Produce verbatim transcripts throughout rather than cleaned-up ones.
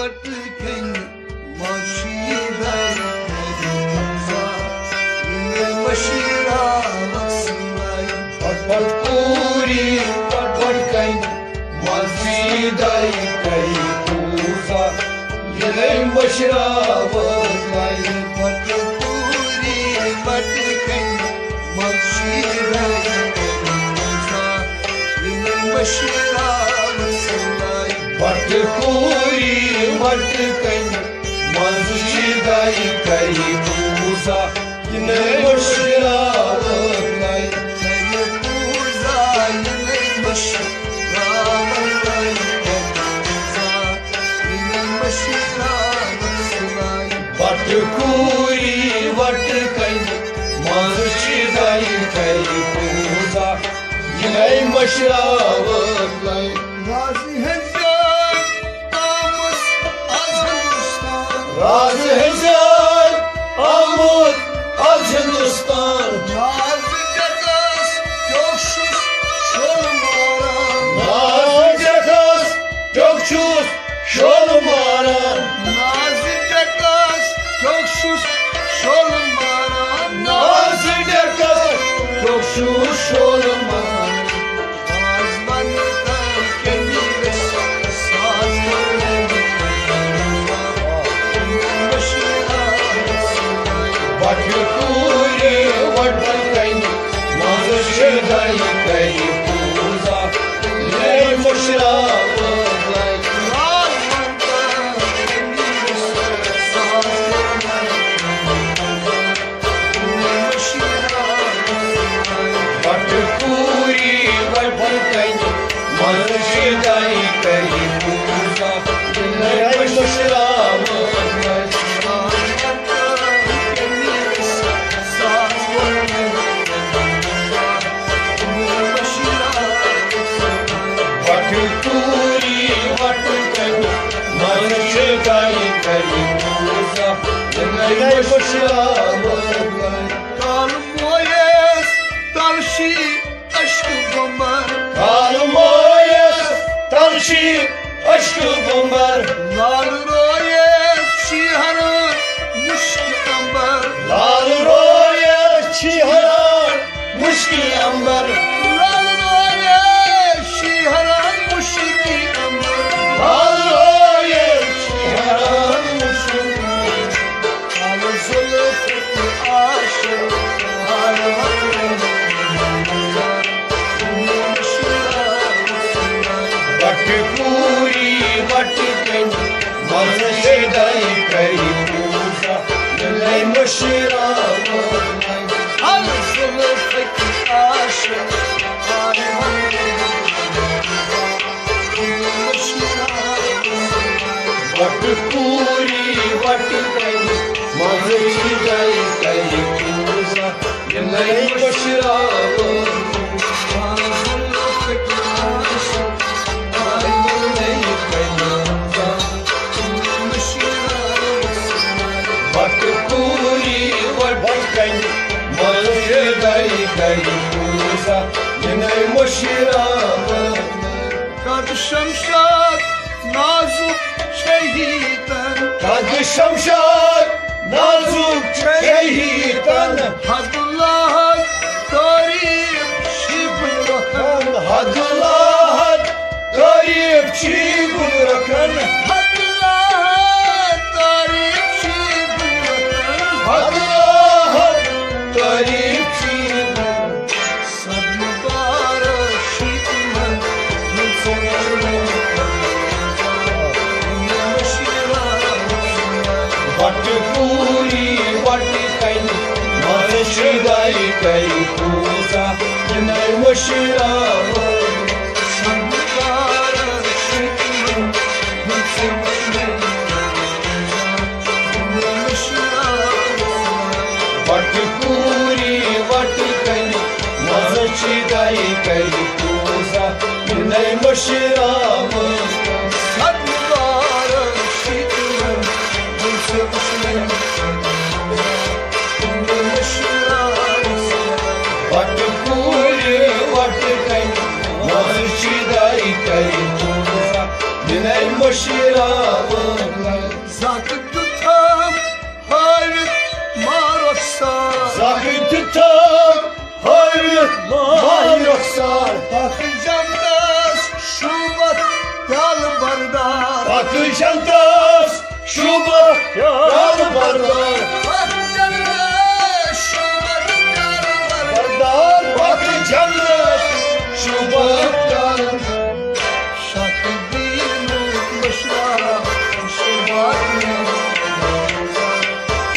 پٹہٕ کنہِ مشیٖدے کرِ پوٗزا، یِمے مشیٖراوس لایہِ۔ پٹہٕ پوٗری پٹہٕ کنہِ مسجدے کرِ پوٗزا، یِمے مشیٖراوس لایہِ۔ پٹہٕ پوٗری پٹہٕ کنہِ مسجدے کرِ پوٗزا، یِمے مشیٖراوس لایہِ۔ پٹہٕ پوٗری پٹہٕ کنہِ مسجدے کرِ پوٗزا، یِمے مشیٖراوس لایہِ۔ کرِ پوٗزا یِمے مشیٖراوس لایہِ، کرِ پوٗزا یِمے مشیٖراوس لایہِ۔ پٹہٕ پوٗری پٹہٕ کنہِ مسجدے کرِ پوٗزا، یِمے مشیٖراوس لایہِ۔ رازِ ہٕنٛزِ آمٕژ از ہندوستان۔ رازِ ہٕنٛزِ آمٕژ از ہندوستان۔ نازِ ڈیکس کیُتھ چھُس شولہٕ ماران۔ نازِ ڈیکس کیُتھ چھُس شولہٕ ماران۔ نازِ ڈیکس کیُتھ چھُس شولہٕ ماران۔ نازِ ڈیکس کیُتھ چھُس شولہٕ ماران۔ آز ونہٕ تۄہہِ کٔمِس ساز کوٚر مےٚ۔ بٹہٕ پوٗرِ وٹہٕ کنہِ مسجدے کرِ پوٗزا، یِمے مشیٖراوس لایہِ۔ آز ونہٕ تۄہہِ کٔمِس ساز کوٚر مےٚ۔ پٹہٕ پوٗرِ وٹہٕ کنہِ مسجدے کرِ پوٗزا، یِمے مشیٖراوس لایہِ۔ پٹہٕ پوٗرِ وٹہٕ کنہِ مسجدے کرِ پوٗزا، یِمے مشیٖراوس لایہِ۔ کالہٕ مویَس تلشی اشکہٕ بمبر۔ کالہٕ مویَس تلشی اشکہٕ بمبر۔ لال رویَس شیہران مشکہِ امبر۔ لال رویَس شیہران مشکہِ امبر۔ لال رویَس شیہران مشکہِ امبر۔ لال رویَس شیہران مشکہِ امبر۔ پٹہٕ پوٗرِ پٹہٕ کنہِ مسجدے کرِ پوٗزا، یِمے مشیٖراوس لایہِ۔ پٹہٕ پوٗرِ پٹہٕ کنہِ مسجدے کرِ پوٗزا، یِمے مشیٖراوس۔ پٹہٕ پوٗرِ پٹہٕ کنہِ مسجدے کرِ پوٗزا، یِمے مشیٖراوس۔ قد شمشاد نازُک شہیدن۔ قد شمشاد نازُک شہیدن۔ حد اللہ تعریف شی گل رکھن۔ حد اللہ تعریف شی گل رکھن۔ حد اللہ تعریف شی گل رکھن۔ حد اللہ تعریف شی گل رکھن۔ سب مبارک شی تِمن، یِم ژےٚ وُچھمٕتۍ۔ پٹہٕ پوٗرِ پٹہٕ کنہِ مسجدے کرِ پوٗزا، یِمے مشیٖراوس۔ سب مبارک شی تِمن، یِم ژےٚ وُچھمٕتۍ۔ پٹہٕ پوٗرِ پٹہٕ کنہِ مسجدے کرِ پوٗزا، یِمے مشیٖراوس۔ پٹہٕ پوٗرِ پٹہٕ کنہِ مسجدے کرِ پوٗزا، یِمے شیراوان۔ زکھ دیُتھم ہٲوِتھ مارۄخ سان۔ زکھ دیُتھم ہٲوِتھ مارۄخ سان۔ پکھ جنتس شوٗبتھ پیالہٕ بردار۔ پکھ جنتس شوٗبتھ پیالہٕ بردار۔ پکھ جنتس شوٗبتھ پیالہٕ بردار۔ بردار۔ پکھ جنتس شوٗبتھ پیالہٕ بردار۔ شکھ دیٖنُک مٔشراو، شیوانی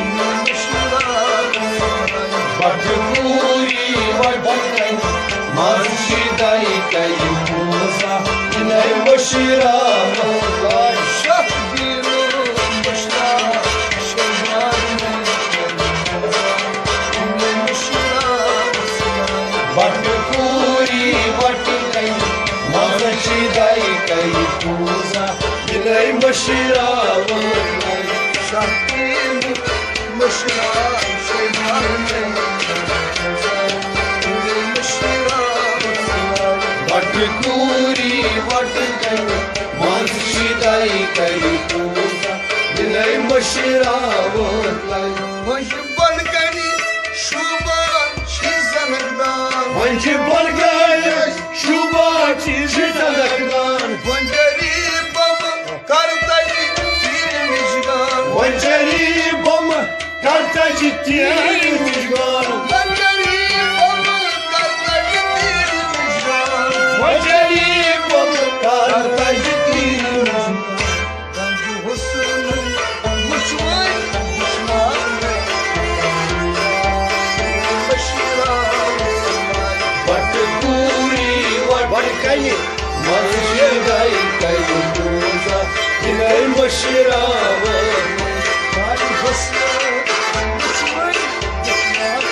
مٔشراو۔ بٹہٕ کوٗری وٹہٕ کنہِ، مسجدے کرِ پوٗزا، یِنَے مٔشراو۔ شکھ دیٖنُک مٔشراو، شیوانی مٔشراو۔ بٹہٕ کوٗری وٹہٕ کنہِ، مسجدے کرِ پوٗزا، یِنَے مٔشراو۔ شکھ دیٖنُک مٔشراو، شیوانی مٔشراو۔ بٹہٕ کوٗری وٹہٕ کنہِ، مسجدے کرِ پوٗزا، یِنَے مٔشراو۔ وۄنۍ چھِ بۄنہٕ کنہِ شوٗبان چھِ زنک دان۔ وۄنۍ چھِ بۄنہٕ کنہِ شوٗبان چھِ زنک دان۔ وۄنۍ کری بمہٕ کرتج تیٖر مِشگان۔ وۄنۍ کری بمہٕ کرتج تیٖر مِشگان۔ وۄنۍ کری بمہٕ کرتج تیٖر مِشگان۔ وۄنۍ کری بمہٕ کرتج تیٖر مِشگان۔ تنگ حسن وٕچھ وۄنۍ وٕچھناونہٕ۔ بشیرا بٹہٕ کوٗری وٹہٕ کنہِ، مسجدے کرِ پوٗزا، یِنَے مٔشراو۔ تنگ حسن وٕچھ وۄنۍ وٕچھناونہٕ۔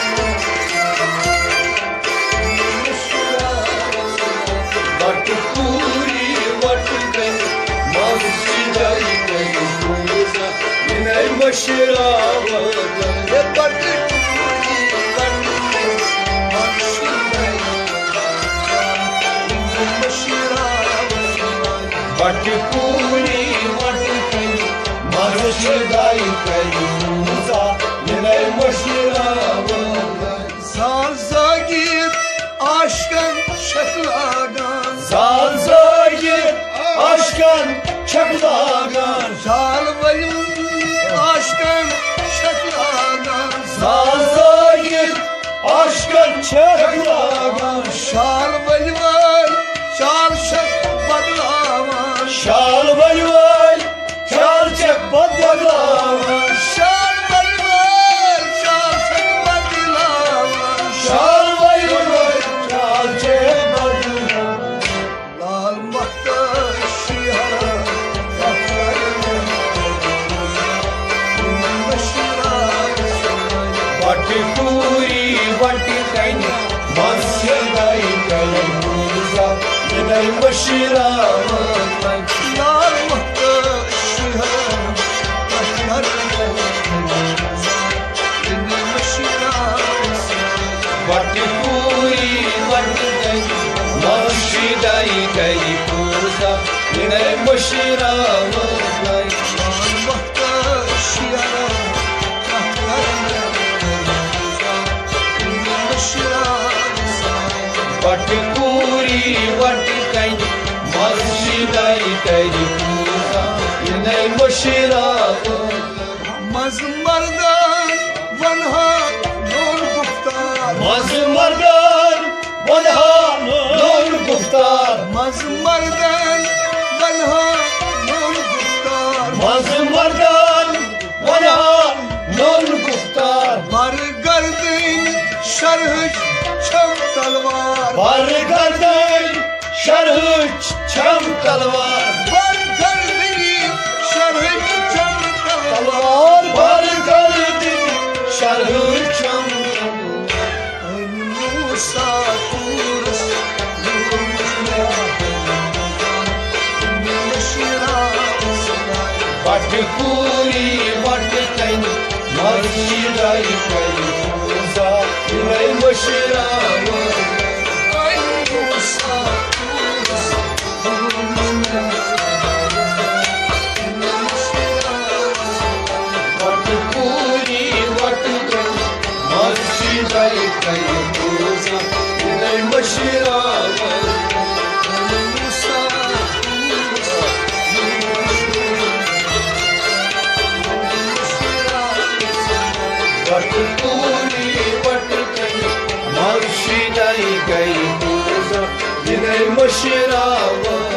بٹہٕ کوٗری وٹہٕ کنہِ، مسجدے کرِ پوٗزا، یِنَے مٔشراو۔ بٹہٕ کوٗری وٹہٕ کنہِ، مسجدے کرِ پوٗزا، یِنَے مٔشراو۔ بٹہٕ کوٗری وٹہٕ کنہِ، مسجدے کرِ پوٗزا، یِنَے مٔشراو۔ زال زٲگِتھ عاشقن چھکھ لاگان۔ زال زٲگِتھ عاشقن چھکھ لاگان۔ زال ؤلِو عاشقن چھکھ لاگان۔ زال زٲگِتھ عاشقن چھکھ لاگان۔ شال ؤلۍ وٲلۍ شال چھکھ بدلاوان۔ شال ؤلۍ وٲلۍ شال چھکھ بدلاوان۔ شال ؤلۍ وٲلۍ شال چھکھ بدلاوان۔ شال ؤلۍ وٲلۍ شال چھکھ بدلاوان۔ لال مختار شیہرا، مختار بٹہٕ کوٗری وٹہٕ کنہِ، مسجدے کرِ پوٗزا، یِنَے مٔشراو۔ لال مختار شیہرا، مختار بٹہٕ کوٗری وٹہٕ کنہِ، مسجدے کرِ پوٗزا، یِنَے مٔشراو۔ بٹہٕ کوٗری وٹہٕ کنہِ، مسجدے کرِ پوٗزا، یِنَے مٔشراو۔ منٛزٕ مردان ونہا لول گفتار۔ منٛزٕ مردان ونہا لول گفتار۔ منٛزٕ مردان ونہا لول گفتار۔ منٛزٕ مردان ونہا لول گفتار۔ بر گردٕنۍ شرحٕچ چھم تلوار۔ بر گردٕنۍ شرحٕچ چھم تلوار۔ بر گردٕنۍ شرحٕچ چھم تلوار۔ بر گردٕنۍ شرحٕچ چھم تلوار۔ أمۍ موسیٰ طورس بٹہٕ کوٗری وٹہٕ کنہِ، مسجدے کرِ پوٗزا، یِنَے مٔشراو۔ أمۍ موسیٰ طورس گٔے پوٗزا یِنَے مٔشراوَن۔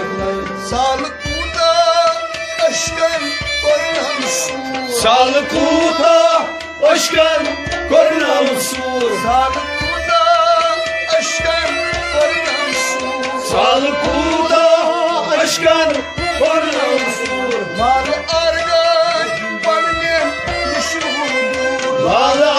سالہٕ کوٗتاہ اشکن کوٚرنم سوٗر۔ سالہٕ کوٗتاہ اشکن کوٚرنم سوٗر۔ سالہٕ کوٗتاہ اشکن کوٚرنم سوٗر۔ سالہٕ کوٗتاہ اشکن کوٚرنم سوٗر۔ مالہٕ ارگن پننہِ نِش روٗد دوٗر۔ مالہٕ